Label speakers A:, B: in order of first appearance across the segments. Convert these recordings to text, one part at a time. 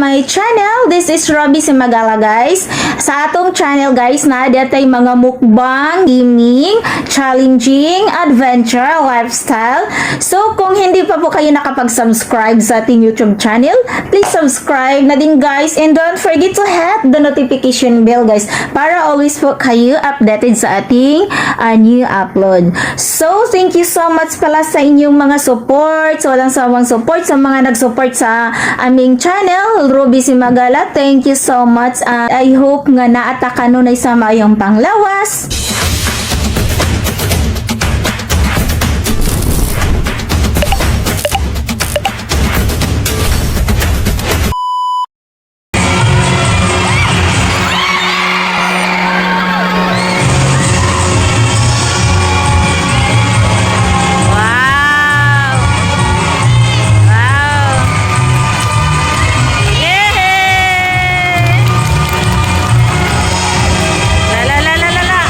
A: my channel. This is Robbie Cimagala, guys. Sa atong channel, guys, na datay mga mukbang, gaming, challenging, adventure, lifestyle. So kung hindi pa po kayo nakapag-subscribe sa ating YouTube channel, please subscribe na din, guys, and don't forget to hit the notification bell, guys, para always po kayo updated sa ating new upload. So thank you so much pala sa inyong mga support, sa walang sawang support, sa mga nag-support sa aming channel, Ruby Cimagala. Thank you so much. I hope nga naata kanunay sa maayong panglawas. Wow! Wow! Yay! La la la la la la!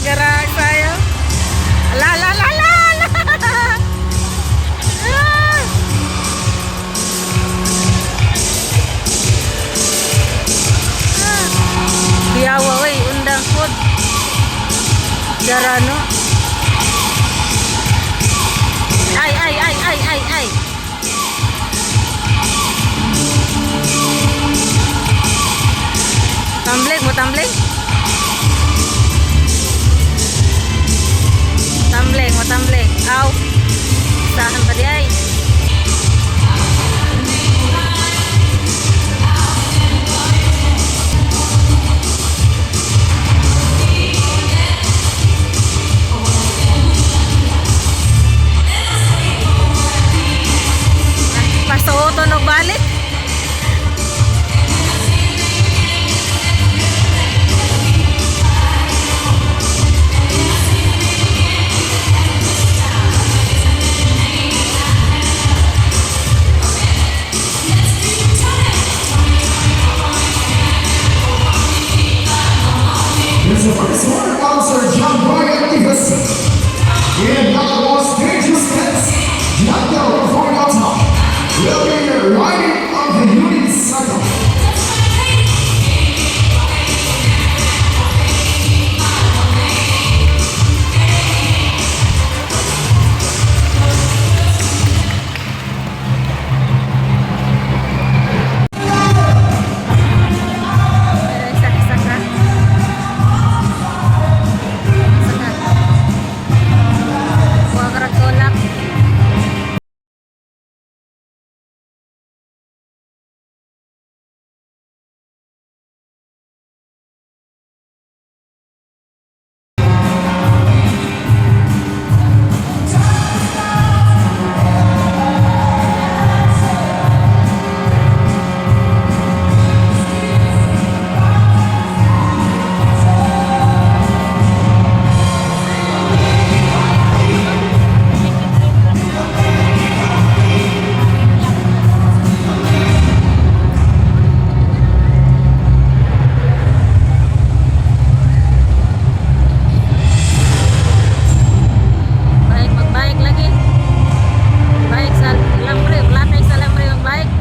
A: Gara tayo. Ala, ala, ala, ala, ala. Ah! Ah. Biyawa, oy, undang food. Gara no. Ay, ay, ay, ay, ay, ay. Tumbling mo, tumbling? Tumbling mo, tumbling. Aw. Sahan pa di ay. Pasuoton og balik.
B: Here's the first one, Officer John Brian Davis. In the most dangerous pets, Giancarlo performing on top, will be riding on the unicycle.
A: Isa, isa ka. Isa ka. Kuha ka rag tulak. Bike, magbike lagi. Bike sa lambre, lakay sa lambre magbike.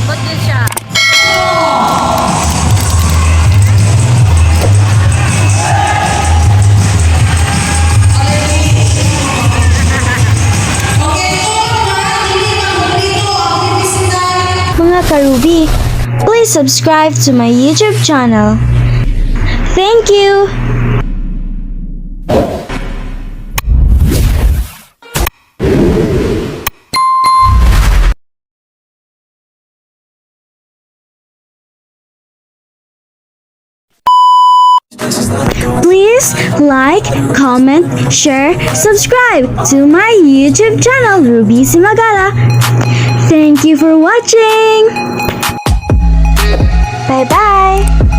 A: Pagod din siya.
C: Okay, kung mga hindi pa kumplito ang bibisita.
D: Mga karubi, please subscribe to my YouTube channel. Thank you! Please like, comment, share, subscribe to my YouTube channel, Ruby Simagala. Thank you for watching! Bye bye!